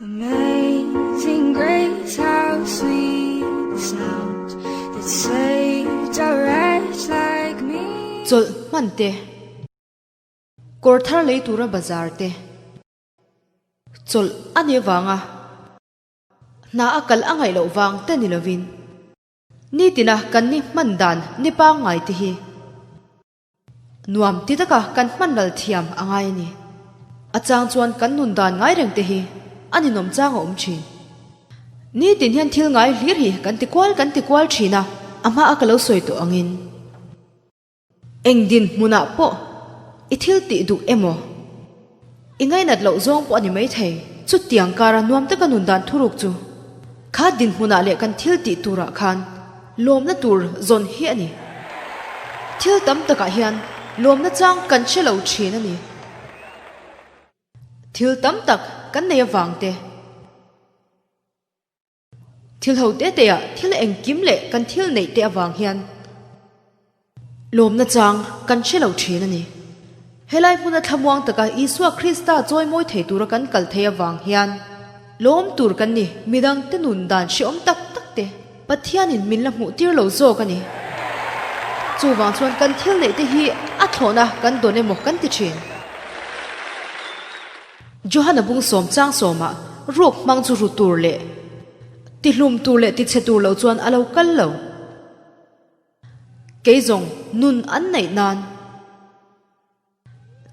Amazing grace, how sweet the sound that saved a wretch like me. Chawlh hman te, kawr thar lei tura bazar te, chawlh a nih avanga hna a kal a ngaih loh vang te ni lovin nitina kan ni hman dan ni pangngai te hi Nuam ti taka kan hman ral thiam a ngai a ni. A chang chuan kan nun dan ngai reng te hi a ninawm chang a awm thin. Nitin hian thil ngai hlir hi kan ti kual kan ti kual thin a, a hma a ka lo sawi tawh angin eng dinhmunah pawh i thil tih duh emaw i ngainat loh zawng pawh a ni maithei. Chutiang kara nuam taka nun dan thuruk chu kha dinhmunah leh kan thil tih turah khan lawmna tur zawn hi a ni. Thil tam takah hian lawmna chang kan hre lo thin a ni. Thil tam tak kan nei avang te. Thil ho te te ah thil engkim leh kan thil neih te avang hian lawmna chang kan hre lo thin a ni. Helai hmuna thlamuang taka Isua Krista chawimawi thei tura kan kal thei avang hian lawm tur kan ni. Midang te nun dan hreawm tak tak te Pathianin min la hmuh tir lo zawk a ni. Chuvang chuan kan thil neih te hi a thlawhna kan dawn emaw kan ti thin. Johana bung sawm chang sawmah ruak hmang chu ru tur leh tihlum tur leh tichhe tur lo chuan a lo kal lo. Kei zawng nun an neih nan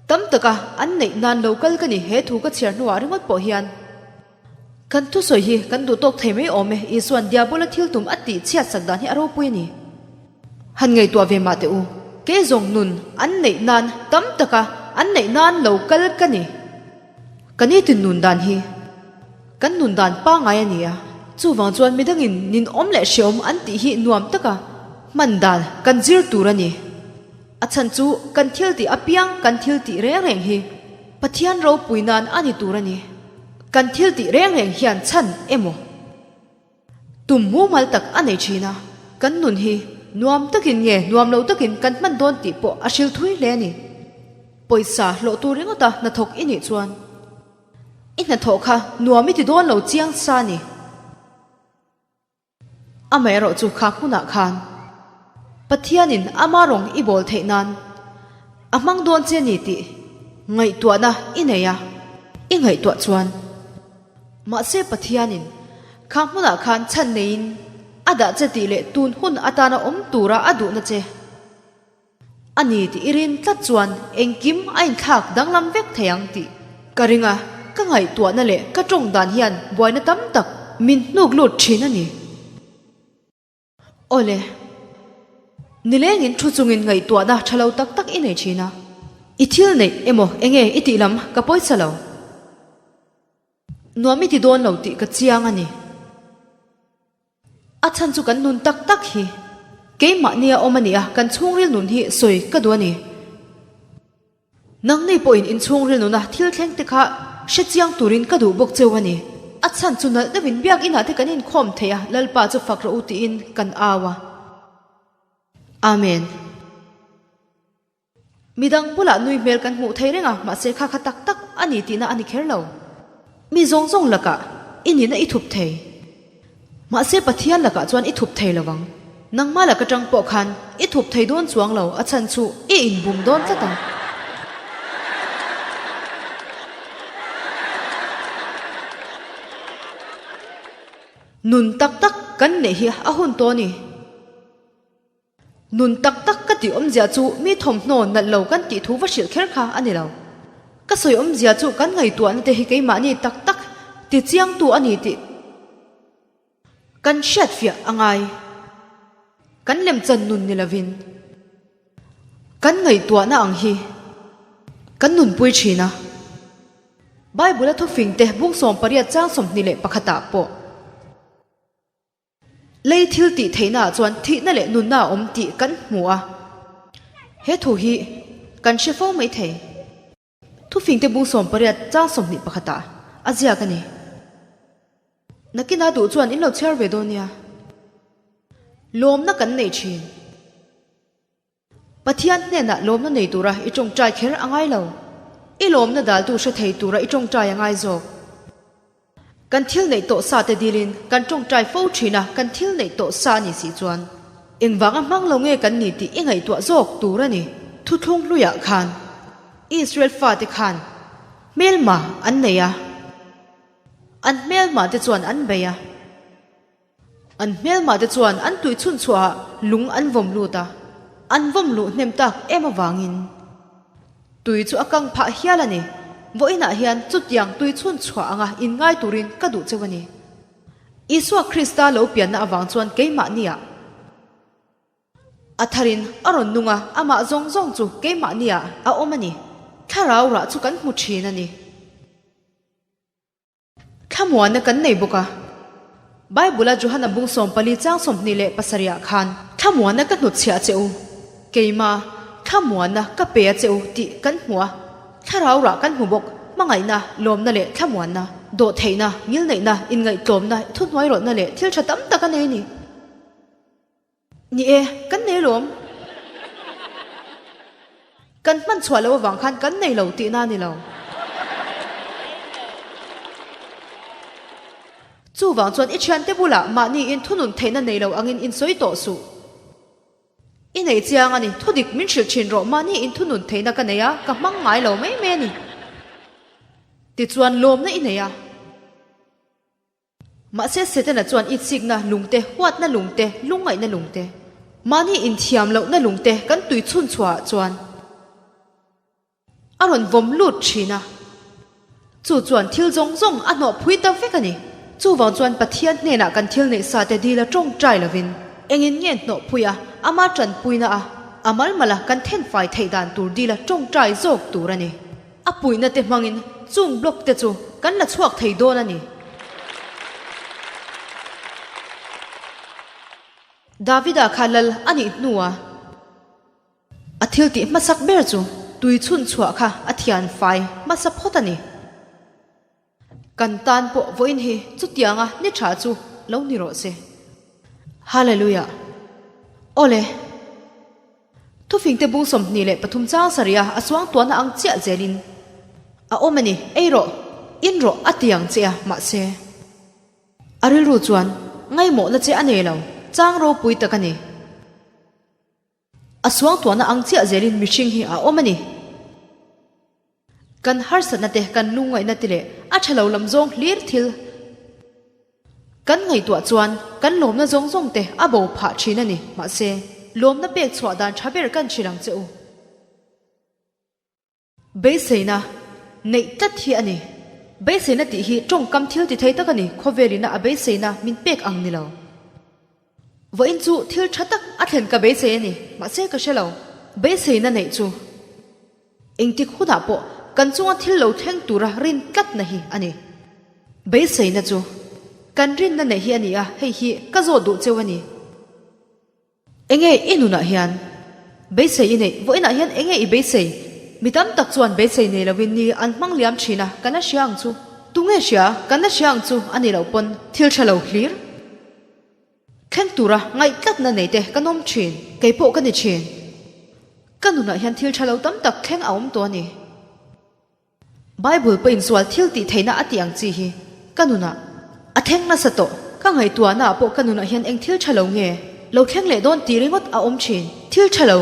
tam taka an neih nan lo kal ka ni he thu ka chhiar hnuah ringawt pawh hian kan thusawi hi kan duh tawk thei mai awm e Isuan Diabola thil tum a tih chhiat sak dan hi a ropui a ni. Han ngaihtuah ve mah teh u, kei zawng nun an neih nan tam taka an neih nan lo kal ka ni. Ka nitin nun dan hi kan nun dan pangngai a ni a, chuvang chuan midangin ninawm leh hreawm an tih hi nuam taka hman dan kan zir tur a ni. A chhan chu kan thil tih apiang kan thil tih reng reng hi Pathian ropui nan a ni tur a ni. Kan thil tih reng reng hian chhan emaw? Tum mumal tak a nei thin a, kan nun hi nuam takin nge nuam lo takin kan hman dawn tih pawh a hril thui hle a ni. Pawisa hlawh tur ringawta hnathawk i nih chuan i hnathawh kha nuam i ti dawn lo chiang sa a ni. Amaherawh chu kha hmunah khan Pathianin ama rawng i bawl theih nan a hmang dawn che ni tih ngaihtuahna i nei a, i ngaihtuah chuan Mahse Pathianin kha hmunah khan chhan neiin a dah che tih leh tun hun atana awm tura a duhna che a ni tih i rin tlat chuan engkim a inthlak danglam vek thei ang tih ka ring a, ka ngaihtuahna leh ka tawng dan hian buaina tam tak min hnuk lut thin a ni. Awle, nilengin thu chungin ngaihtuahna tha lo tak tak i nei thin a, i thil neih emaw enge i tih lam ka pawisa lo. Nuam i ti dawn lo tih ka chiang a ni. A chhan chu kan nun tak tak hi keimahnia awm a ni a, kan chhungril nun hi sawi ka duh a ni. Nangni pawhin inchhungril nuna thil thleng te kha hre chiang turin ka duh bawk cheu a ni. A chhan chu nalh deuhin biak inah te kan inkhawm thei a, Lalpa chu fak rawh u tiin kan au a. Amen. Midang bulah nui hmel kan hmuh thei reng a, mahse kha kha tak tak a ni tihna a ni kher lo. Mi zawng zawng lakah i nihna i thup thei. Mahse Pathian lakah chuan i thup thei lo vang. Nangmah lak atang pawh khan i thup thei dawn chuang lo, a chhan chu i inbum dawn tlat ang. Nun tak tak kan neih hi a hun tawh a ni. Nun tak tak ka tih awmzia chu mi thawmhnaw nalh lo kan tih thu va hrilh kher kha a ni lo. Ka sawi awmzia chu kan ngaihtuahna te hi keimahni tak tak ti chiangtu a ni tih kan hriatfiah a ngai. Kan lemchan nun ni lovin kan ngaihtuahna ang hi kan nunpui thin a. Bible-a thufingte bung 18 chang 21 ah pawh. Lei thil tih theihnaah chuan thihna leh nunna a awm tih kan hmu a, he thu hi kan hre fo mai thei. Thufingte bung 18 chang 21 ah a ziak a ni. Nakina duh chuan in lo chhiar ve dawn nia. Lawmna kan nei thin. Pathian hnenah lawmna nei tura i tawngtai kher a ngai lo. I lawmna daltu hre thei tura i tawngtai a ngai zawk. Kan thil neih tawh sa te dilin kan tawngtai fo thin a, kan thil neih tawh sa a nih si chuan engvanga hmang lo nge kan ni tih i ngaihtuah zawk tur a ni. Thuthlung hluiah khan Israel fate khan hmelma an nei a, an hmelma te chuan an bei a. An hmelmah te chuan an tui chhun chhuahah lung an vawm lut a, an vawm luh hnem tak em avangin tui chu a kang phah hial a ni. Vawiinah hian chutiang tui chhun chhuah anga inngai turin ka duh cheu a ni. Isua Krista lo pianna avang chuan keimahniah a tharin a rawn nung a, amah zawng zawng chu keimahniah a awm a ni. Thlarau rah chu kan hmu thin a ni. Thlamuanna kan nei bawk a. Bible-a Johana bung 14 chang 27 ah khan thlamuanna ka hnutchhiah che u, keima thlamuanna ka pe a che u tih kan hmu a. Thlarau rah kan hmu bawk, hmangaihna, lawmna leh thlamuanna, dawhtheihna, ngilneihna, inngaihtlawmna, thuhnuairawlhna leh thil tha tam tak a nei a ni. Ni e, kan nei lawm. Kan hman chhuah loh avang khan kan nei lo tihna a ni lo. Chuvang chuan i thiante bulah mahni in thunun theihna nei lo angin in sawi tawh suh. I nei chiang a ni, thudik min hrilh thin rawh mahni in thunun theihna ka nei a, ka hmang ngai lo mai mai a ni. Tichuan lawmna i nei a. Mahse Setana chuan itsikna lungte, huatna lungte, lungngaihna lungte, mahni inthiam lohna lungte kan tui chhun chhuahah chuan a rawn vawm lut thin a. Chu chuan thil zawng zawng a hnawh phui ta vek a ni. Chuvang chuan Pathian hnenah kan thil neih sa te dila tawngtai lovin engin nge hnawh phui a, ama tanpuina a, a malmala kan thenfai theih dan tur dila tawngtai zawk tur a ni. A puihna te hmangin chung block te chu kan la chhuak thei dawn a ni. Davida kha lal a nih hnua a thil tih hmasak ber chu tui chhun chhuah kha a thian fai hmasa phawt a ni. Kan tan pawh vawiin hi chutianga ni tha chu lo ni rawh se. Hallelujah! Awle! Thufingte bung 23 chang sarih a a suang tuahna ang chiah zelin a awm a ni. Ei rawh, in rawh a ti ang che a, mahse a rilru chuan ngaimawhna che a nei lo, chang ropui tak a ni. A suang tuahna ang chiah zelin mihring hi a awm a ni. Kan harsatna te, kan lungngaihna te leh a tha lo lam zawng hlir thil kan ngaihtuah chuan kan lawmna zawng zawng te a bo phah thin a ni. Mahse, lawmna pek chhuah dan tha ber kan hrilh ang che u. Beiseina neih tlat hi a ni. Beiseina tih hi tawngkam thil ti thei tak a ni, khawvelina a beiseina min pek ang ni lo. Vawiin chu thil tha tak a thlen ka beisei a ni, mahse ka hre lo. Beiseina neih chu engtik hunah pawh kan chunga thil lo thleng tura rin tlatna hi a ni. Beiseina chu kan rinna neih hi a ni a, hei hi ka zawt duh cheu a ni. Enge i nunah hian beisei i neih? Vawiinah hian enge i beisei? Mi tam tak chuan beisei nei lovin ni an hmang liam thin a, kan la hria ang chu. Tunge hria? Kan la hria ang chu a nih loh pawn thil tha lo hlir. Thleng tura ngaih tlatna nei te kan awm thin. Kei pawh ka ni thin. Ka nunah hian thil tha lo tam tak thleng a awm tawh a ni. Bible pawhin sual thil tih theihna a tih ang chi hi ka nunah a thleng nasa tawh. Ka ngaihtuahna ah pawh ka nunah hian eng thil tha lo nge lo thleng leh dawn tih ringawt a awm thin. Thil tha lo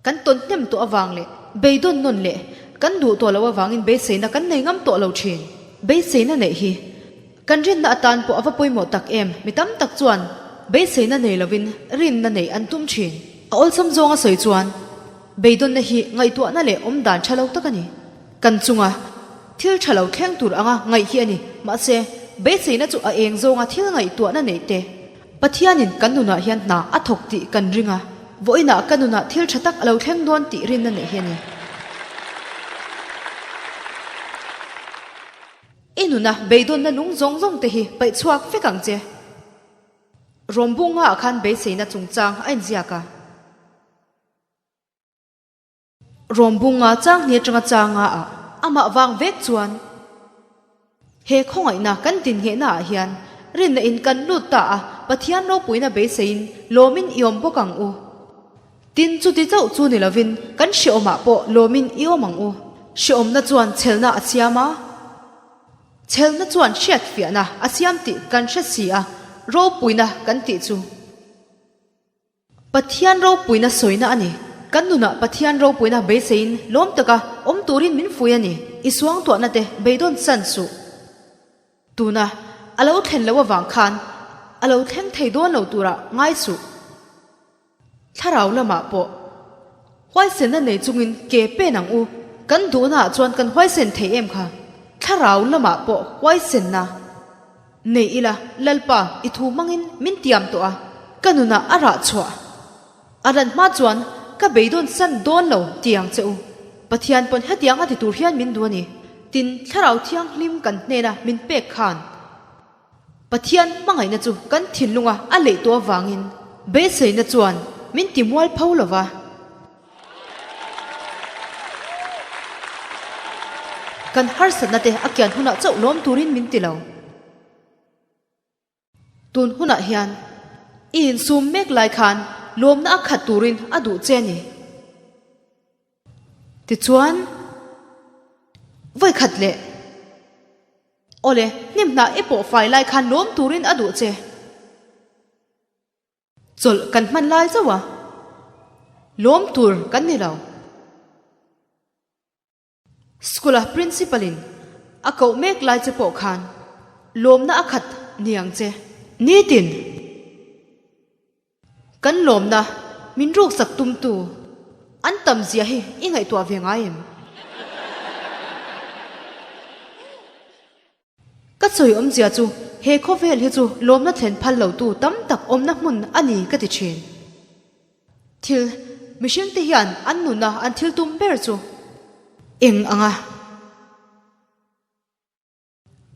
kan tawn hnem tawh avang leh beidawn nawn leh kan duh tawh loh avangin beiseina kan nei ngam tawh lo thin. Beiseina neih hi kan rinna atan pawh a va pawimawh tak em? Mi tam tak chuan beiseina nei lovin rinna neih an tum thin. A awlsam zawnga sawi chuan Beidawnna hi ngaihtuahna leh awm dan tha lo tak a ni. Kan chunga thil tha lo thleng tur anga ngaih hi a ni. Mahse, beiseina chu a eng zawnga thil ngaihtuahna neih te. Pathianin kan nunah hian hna a thawk tih kan ring a, vawiinah ka nunah thil tha tak a lo thleng dawn tih rinna neih hi a ni. I nuna beidawnna lung zawng zawng te hi paih chhuak vek ang che. Rawmbunga ah khan beiseina chungchang a inziak a. Rawmbunga chang hni atanga changa ah amah vang vek chuan he khawngaihna kan dinghehna ah hian rinna in kan lut ta a, Pathian ropuina beiseiin lawmin i awm bawk ang u. Tin, chuti chauh chu ni lovin kan hreawmah pawh lawmin i awm ang u. Hreawmna chuan chhelna a siam a. Chhelna chuan hriatfiahna a siam tih kan hre si a, ropuina kan tih chu Pathian ropuina sawina a ni. Kan nunah Pathian ropuina beiseiin lawm taka awm turin min fui a ni. I suangtuahna te beidawn san suh. Tuna a lo thlen loh avang khan a lo thleng thei dawn lo turah ngai suh. Thlarau lamah pawh huaisenna nei chungin ke pen ang u. Kan duhnaah chuan kan huaisen thei em kha? Thlarau lamah pawh huaisenna nei ila Lalpa i thu hmangin min tiam tawh a, ka nunah a rah chhuah. A ran hma chuan ka beidawn san dawn lo ti ang che u. Pathian pawn hetiang a ti tur hian min duh a ni. Tin, Thlarau Thianghlim kan hnena min pek khan. Pathian hmangaihna chu kan thinlunga a leih tawh avangin beiseina chuan min ti mual pho lo va. Kan harsatna te a kian hunah chauh lawm turin min ti lo. Tun hunah hian i insum mek lai khan lawmna a khat turin a duh che a ni. Tichuan, vawikhat leh. Awle, hnim hnah i pawh fai lai khan lawm turin a duh che. Chawlh kan hman lai zauh a, lawm tur kan ni lo. School-a principal-in a koh mek lai che pawh khan lawmna a khat ni ang che. Nitin. Kan lawmna min ruksak tumtu an tam zia hi i ngaihtuah ve ngai em? Ka sawi awmzia chu he khawvel hi chu lawmna thlen phal lotu tam tak awmna hmun a ni ka ti thin. Thil mihringte hian an nuna an thil tum ber chu eng anga?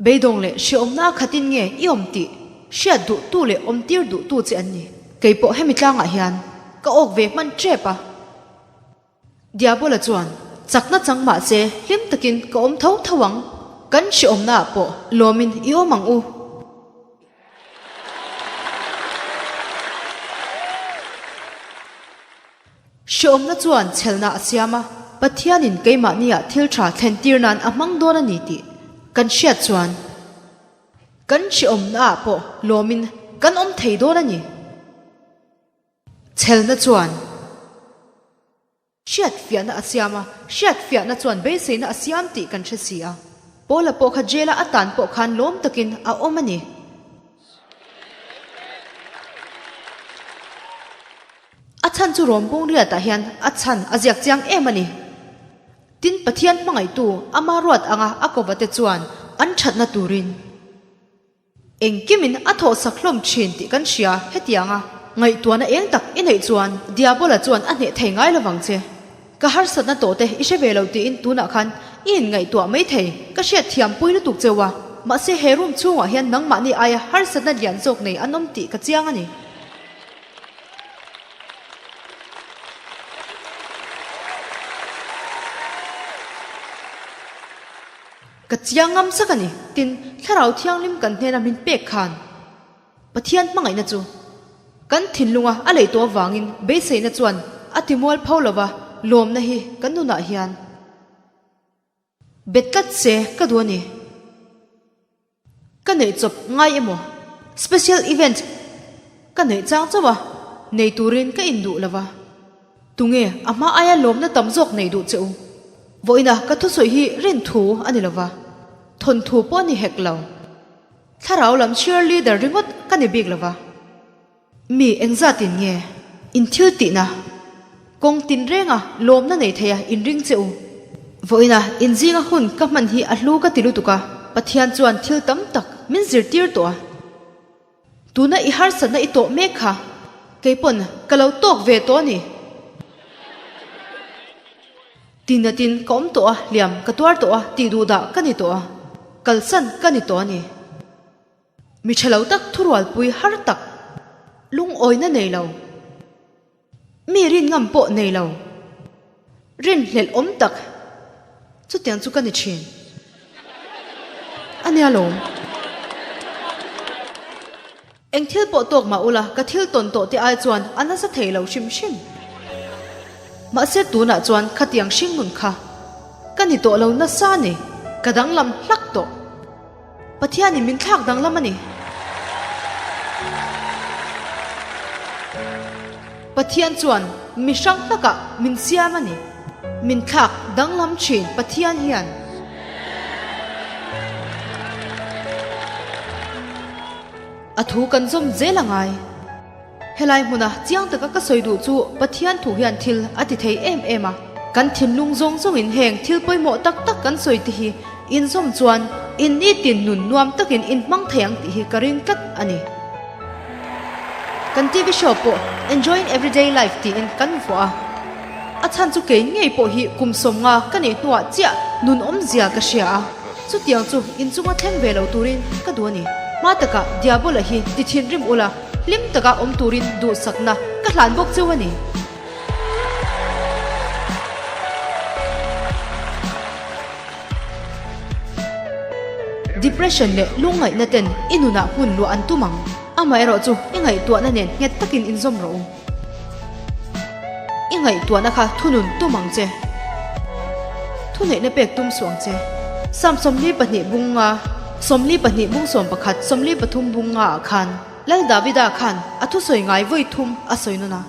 Beidawng leh hreawmna a khatin nge i awm tih hriat duhtu leh awmtir duhtu che an ni. Kei pawh hemi tlangah hian ka awk ve hman tep a. Diabola chuan, Chakna chang mah se hlim takin ka awm tho tho ang, kan hreawmnaah pawh lawmin i awm ang u. Hreawmna chuan chhelna a siam a, Pathianin keimahniah thil tha thlentir nan a hmang dawn a ni tih kan hriat chuan kan hreawmnaah pawh lawmin kan awm thei dawn a ni. Chhelna chuan hriatfiahna a siam a, hriatfiahna chuan beiseina a siam tih kan hre si a. Paula pawh kha jail-a a tan pawh khan lawm takin a awm a ni. A chhan chu Rawmbung riatah hian a chhan a ziak chiang em a ni. Tin, Pathian hmangaihtu ama ruat anga a kovate chuan an thatna turin engkimin a thawhsak hlawm thin tih kan hria. Hetianga ngaihtuahna eng tak i neih chuan Diabola chuan a hneh thei ngai lovang che. Ka harsatna tawh te i hre ve lo tiin tunah khan i inngaihtuah mai thei, ka hriat thiam pui lutuk cheu a, mahse he room chhungah hian nangmahni aia harsatna lian zawk nei an awm tih ka chiang a ni. Ka chiang ngam sak a ni, tin Thlarau Thianghlim kan hnena min pek khan Pathian hmangaihna chu kan thinlunga a lei tawh avangin beiseina chuan a ti mual pho lova lawmna hi kan nunah hian bet tlat se ka duh a ni. Ka neih chawp ngai emaw? Special event ka neih chang chauh a, nei turin ka induh lo va. Tunge a hma aia lawmna tam zawk nei duh che u? Vawiina ka thusawi hi rin thu a ni lo va, thawnthu pawh a ni hek lo. Thlarau lam cheerleader ringawt ka ni bik lo va. Mi engzatin nge in thil tihna kawng tinrenga lawmna nei theia in ring che u? Vawiina in zinga hun ka hman hi a hlu ka ti lutuk a, Pathian chuan thil tam tak min zirtir tawh a. Tuna i harsatna i tawh mek kha kei pawn ka lo tawk ve tawh a ni. Tinatin ka awm tawh a, hliam ka tuar tawh a, tih duhdah ka ni tawh a, kalsan ka ni tawh a ni. Mi tha lo tak thurualpui har tak, lungawina nei lo, mi rin ngam pawh nei lo, rinhlelh awm tak chutiang chu ka ni thin a nia lawm. Eng thil pawh tawk mah ula ka thil tawn tawh te ai chuan a nasa thei lo hrim hrim. Mahse tunah chuan khatiang hringnun kha ka ni tawh lo nasa a ni, ka danglam hlak tawh. Pathianin min thlak danglam a ni. Pathian chuan mi hrang hlakah min siam a ni. Min thlak danglam thin Pathian hian. A thu kan zawm zel a ngai. Helai hmuna chiang taka ka sawi duh chu Pathian thu hian thil a ti thei em em a. Kan thinlung zawng zawngin heng thil pawimawh tak tak kan sawi te hi inzawm chuan in nitin nun nuam takin in hmang thei ang tih hi ka ring tlat a ni. Kan TV show pawh Enjoying Everyday Life tiin kan vuah a. A chhan chu kei ngei pawh hi kum 50 ka neih hnuah chiah nun awmzia ka hria a, chutiang chu inchunga thleng ve lo turin ka duh a ni. Hma takah Diabola hi ti thinrim ula, hlim taka awm turin duhsakna ka hlan bawk cheu a ni. Depression leh lungngaihna ten i nunah hmun luah an tum ang. Amaherawhchu i ngaihtuahna nen nghet takin inzawm rawh u. I ngaihtuahna kha thunun tum ang che. Thuneihna pek tum suh ang che. Psalm 42 bung nga, 42 bung 11, 43 bung nga ah khan Lal Davida khan a thusawi ngai vawi thum a sawi nawn a.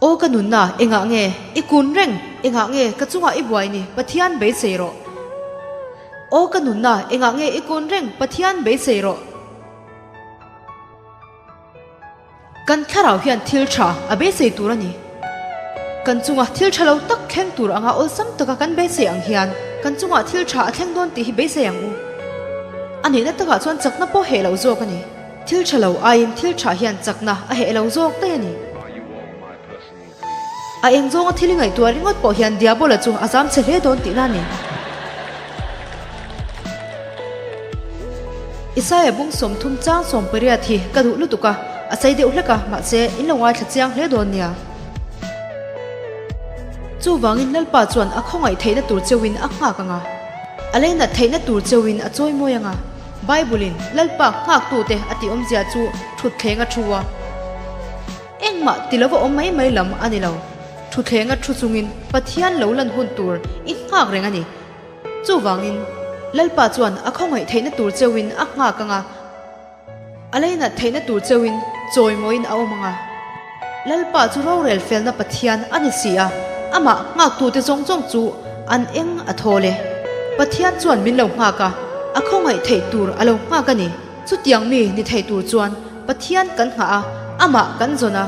Aw ka nunna, engah nge i kun reng? Engah nge ka chungah i buai ni? Pathian beisei rawh. Aw ka nunna, engah nge i kun reng? Pathian beisei rawh. Kan thlarau hian thil tha a beisei tur a ni. Kan chunga thil tha lo tak thleng tur anga awlsam taka kan beisei ang hian kan chungah thil tha a thleng dawn tih hi beisei ang u. A nihna takah chuan chakna pawh heh lo zawk a ni. Thil tha lo aiin thil tha hian chakna a heh lo zawk daih a ni. A eng zawnga thil i ngaihtuah ringawt pawh hian Diabola chu a zam chhe hle dawn tihna a ni. Isaia bung 30 chang 18 hi ka duh lutuk a, a sei deuh hlek a, mahse in lo ngaithla chiang hle dawn nia. Chuvangin Lalpa chuan a khawngaih theihna tur cheuhin a nghak ang a, a leinat theihna tur cheuhin a chawimawi ang a. Bible-in Lalpa nghaktute a tih awmzia chu thutthleng a thu a. Engmah ti lova awm mai mai lam a ni lo. Thutthleng a thu chungin Pathian lo lan hun tur i nghak reng a ni. Chuvangin, Lalpa chuan a khawngaih theihna tur cheuhin a nghak ang a, a leinat theihna tur cheuhin chawimawiin a awm ang a. Lalpa chu rorel felna Pathian a ni si a, amah nghaktute zawng zawng chu an eng a thawl e. Pathian chuan min lo nghak a, a khawngaih theih tur a lo nghak a ni. Chutiang mi ni thei tur chuan Pathian kan nghah a, amah kan zawn a,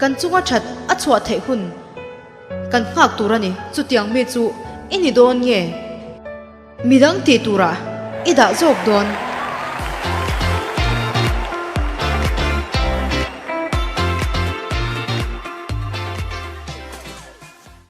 kan chunga that a chhuah theih hun kan nghak tur a ni. Chutiang mi chu i ni dawn nge? Midang tih turah i dah zawk dawn.